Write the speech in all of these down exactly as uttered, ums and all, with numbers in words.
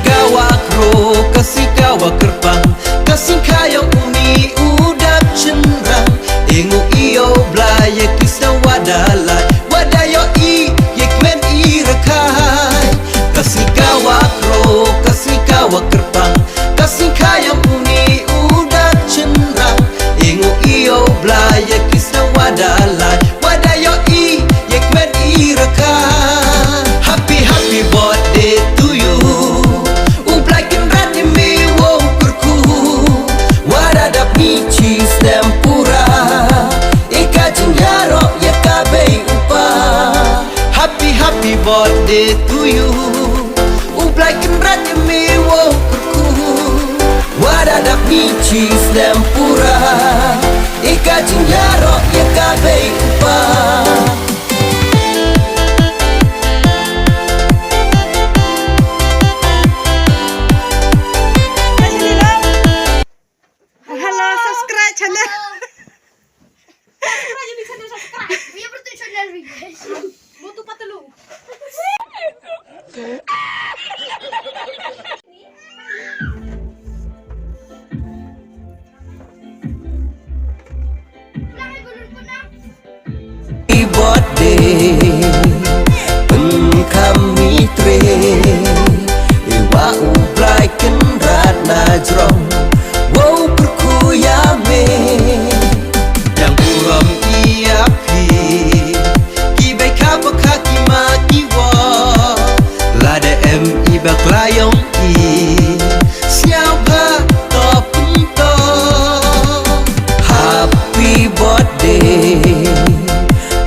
Ka wa kro, ka sngi ka wa kyrpang, ka sngi kha yong uni u dap chynrang. Yngu i yow Blai ya ki sdang wa da lai, wa da yoh i ya kmen i rakhai. Ka sngi ka wa kro, ka sngi ka wa kyrpang, ka sngi kha yong uni u dap chynrang. Yngu i yow Blai ya ki sdang wa da lai, wa da yoh i ya kmen i rakhai. Happy, happy birthday to you. U Blai Kynrad ya me wow kyrkhu, wa da dap ni chi snem pura, i ka jingyaroh ya ka bei u pa. Happy, happy birthday to you. U Blai Kynrad ya me wow kyrkhu, wa da dap ni chi snem pura, i ka jingyaroh ya ka bei u pa. Hello, subscribe channel. Subscribe ya ni channel, subscribe. Ya, betul channel ni, guys. Butuh patelu. Happy birthday, pynkham i tre, i wa u Blai Kynrad na jrong, wow kyrkhu ya me. Dang burom i ya phi, ki bei kha bakha ki ma ki wa, lada em i bakla yong i, sñiawbha to pynto. Happy birthday,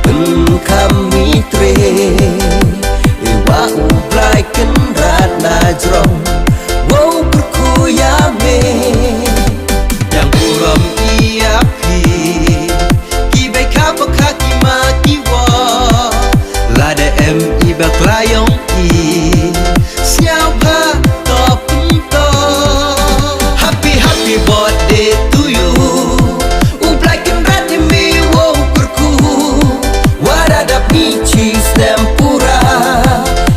pynkham i tre, i wa u Blai Kynrad na jrong, wow kyrkhu ya me. Dang burom i ya phi, ki bei kha bakha ki ma ki wa, lada em i bakla yong i, sñiawbha to pynto. Happy, happy birthday to you. U Blai Kynrad ya me wow kyrkhu, wa da dap ni chi snem pura,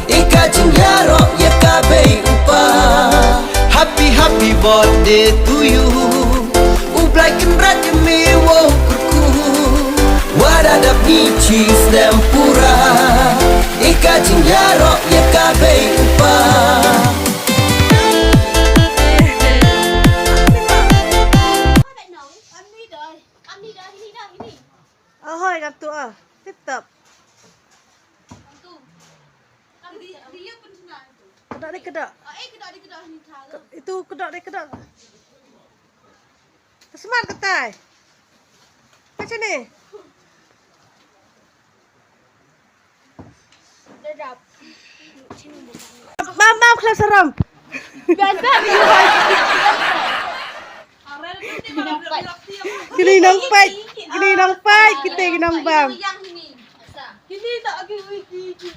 i ka jingyaroh ya ka bei u pa. Happy, happy birthday to you. U Blai Kynrad ya me wow kyrkhu, wa da dap ni chi snem pura, i ka jingyaroh ya ka bei u pa. Ahoy, kam tu ah. Tip top. Keda ni keda. Itu keda ni keda. Smart katai. Macam ni. Mam, mam, kelas seram. Kini nang pait, kini nang pait, kita kini nang bam. Kini tak lagi wiki.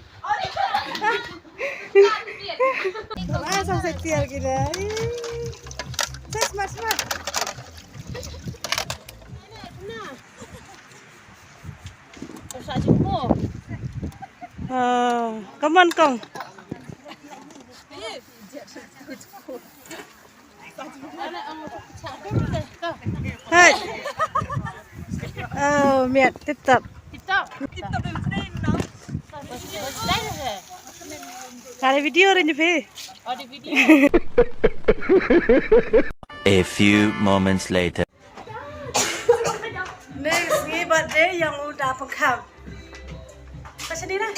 Asam setir kini. Ses mas mas. Ah, come on, kong. Hai. Oh, miat, tip top. Tip top. Tip top. Ada video rin je. Ada video. A few moments later. Next, ngi birthday yong u da pynkham. Pasal ni lah.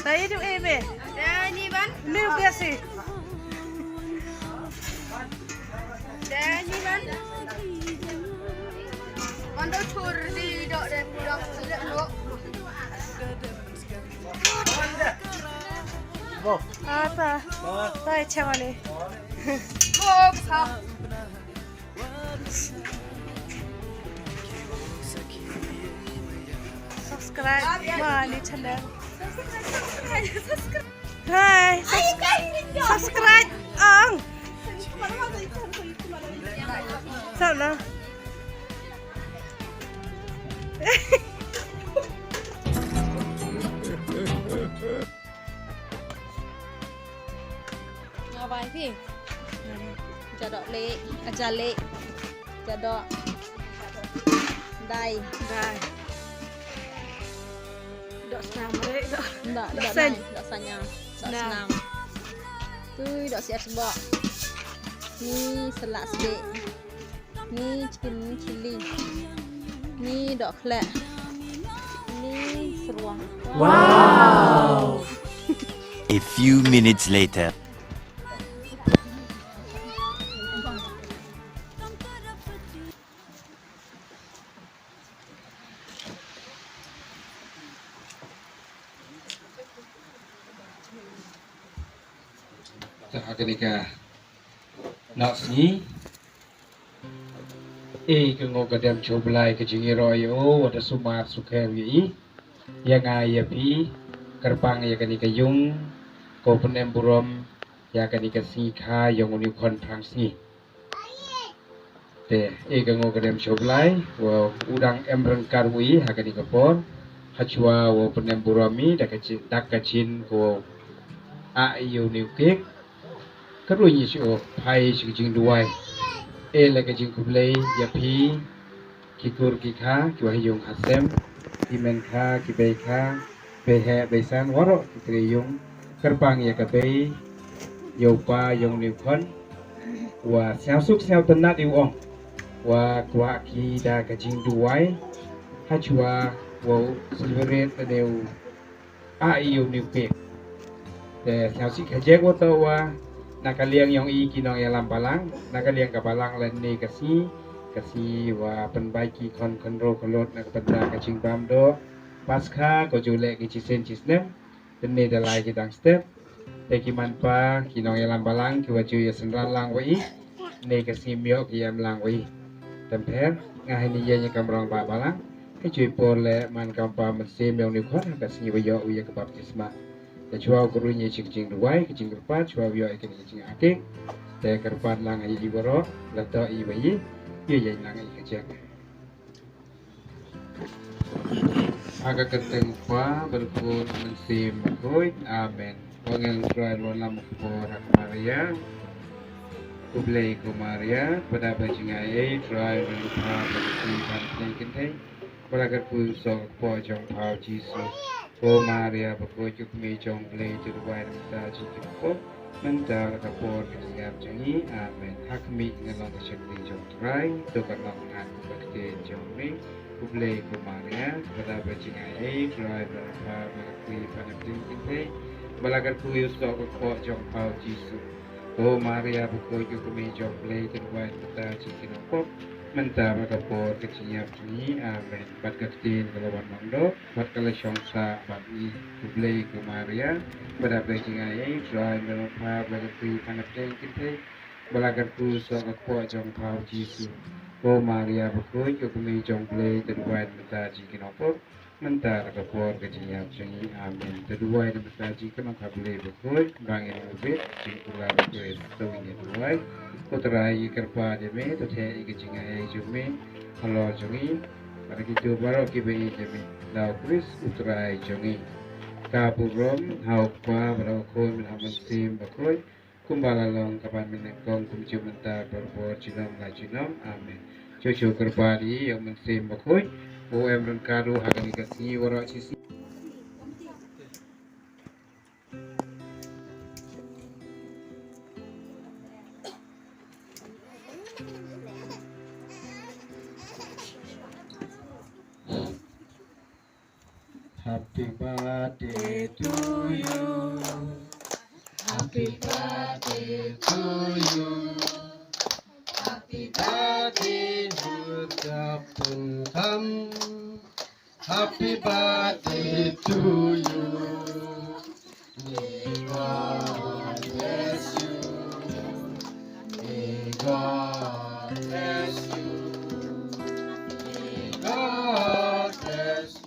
Tayo yung ebe. Dani ban. New kasi. Dani ban. Ata. Tai chawale. Subscribe my channel. Hai, subscribe ang. Sana. Nga bai phi. Jadok le, aja le. Jadok. Dai. Dai. Dok snam re, dok. Dok, dok dai, dok sanya. Dok snam. Tui dok siat bok. Ni selak sdik. Ni chicken chili. Ni dok khlek. Ni serwang. Wow. A few minutes later. Te ha kani ka noh sngi, e ka ngooh ka dem chooh Blai ka jingyaroh ya o wa da sumar sukher ya i, ya nga ya phi, kyrpang ya kani ka yung, ko pynemburom ya kani ka sngi kha yong uni u khon phrang sngi. Te e ka ngooh ka dem chooh Blai wa u dang em ryngkat wi ha kani ka por, hachwa wa pynemburom i da ka chi-, da ka chin ko a i u niu kek. Ka ruh ngi chi o phai chi ka jingduwai. E la ka jingkhublei ya phi, ki kur ki kha, ki wa ha yung ha sem, ki men kha, ki bei kha, bei heh, bei san, waroh ki tre yung, kyrpang ya ka bei, yow pa, yong uni u khon, wa sñiaw suk sñiaw tynnat i u ong, wa kwah ki da ka jingduwai, hachwa wow celebrate da u a i u niu kek. Te sñiaw sih kajek wa toh wa na ka liang yong i ki nongyalam balang, na ka liang ka balang lane ka sngi, ka sngi wa pynbai ki khon khynroo khyllood na ka bynta ka jingbam doh Paskha, ko ju leh ki chisien chisnem, te ne da lai ki dang step. Te ki man pa, ki nongyalam balang, ki wa ju ya synran lang wa i, ne ka sngi mioh ki em lang wa i. Te pher, nga hini ya ni kam rong ba balang, ka ju i por le man kam pa mynsiem yong uni u khon, ka sngi wa yoh u ya ka baptisma. Te chwa u kyrwi ni chi ka jingduwai, ka jingkyrpad, chwa u yoh i ka ni ka jingakik. Te kyrpad lang i waroh, la toh i wa i, ya ya lang i ka jingakik. Ha ka kyrteng u Kpa, bad u Khun, Mynsiem Bakhuid. Amen. Wa ngel Trai ruan lam u Kpa, ha ka Maria. Khublei ko Maria, pada ba jingai ei, Trai ruan lam u Kpa, bad u Khun, Mynsiem Bakhuid. Bala kyrkhu sok ko jong pha u Jisu. Ko Maria bakhuid, u kmie jong Blei, te duwai namar ta jingkynpop, mynta bad ka por ka jingïap jong i. Amen. Ha khmih nga long ka shakri jong Trai, to ka long ngan ka ktien jong mi. Khublei ko Maria, pada ba jingai ei, Trai ruan lam u Kpa, bad u Khun, Mynsiem Bakhuid. Bala kyrkhu sok ko jong pha u Jisu. Ko Maria bakhuid, u kmie jong Blei, te duwai namar ta jingkynpop, mynta bad ka por ka jingïap jong i. Amen. Bad ka ktien ka la wan mangdok, bad ka la shong sah bad i. Khublei ko Maria, pada ba jingai ei, Trai ruan lam u Kpa, bad u Khun, Mynsiem Bakhuid. Bala kyrkhu sok ko jong pha u Jisu. Ko Maria bakhuid, u kmie jong Blei, te duwai namar ta jingkynpop, mynta bad ka por ka jingïap jong i. Amen. Te duwai namar ta jingkynpop, ha Blei bakhuid, ba ngin u bit jingkular u Khrist, te u ngin duwai. Ko Trai, i kyrpad ya me, to theh i ka jingai ei jong me halor jong i, bad kito baroh kiba ïeit ya me, da u Khrist u Trai jong i. Ka burom ha u Kpa, bad ha u Khun, bad ha u Mynsiem Bakhuid, kumba la long, ka ban mynnyngkong, kumjuh mynta, barabor, junom la junom. Amen. Chooh chooh kyrpad i ya u Mynsiem Bakhuid, u em ryngkat u ha kani ka sngi waroh chi sngi. Happy birthday to you. Happy birthday to you. Happy birthday to Happy birthday to you. May God bless you. May God bless you. May God bless you.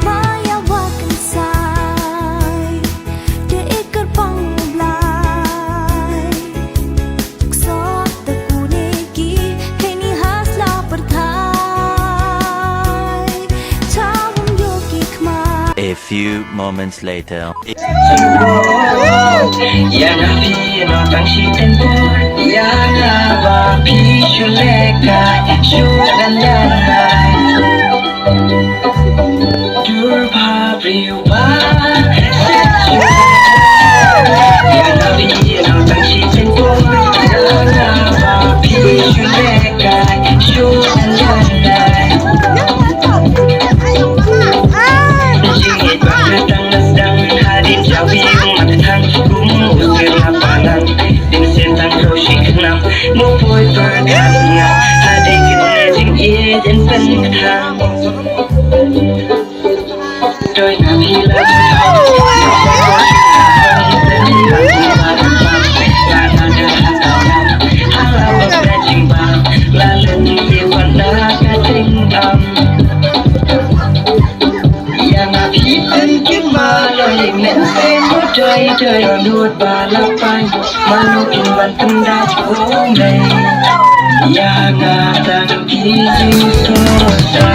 Maya wa kynsai, de i kyrpang u Blai. Kso te kune ki, heini ha sla pyrthai. Chawum yoh ki khmat. A few moments later. Ya nga phi no tang shi tempo, ya nga ba phi shu leka, shu dan dan ai. Dur ba briu ba, ya nga phi no tang shi tempo, ya nga ba phi shu leka, shu dan dan ai. Jingit ba ka tang na sdang, hadien jaw i mat thang, kum u sir na palang, ding sir tang ko shi khnam, mo poi pa ka nga, hadien kine jingit in pen khnam. Doi na phi la, hala ba ka jingbam, la len i wan na ka jingbam. Ya nga phi pynkim ma loi men se mo doi doi lut ba la pai, ma no kin ban pynda o mei. Ya nga tang ki jingsngew.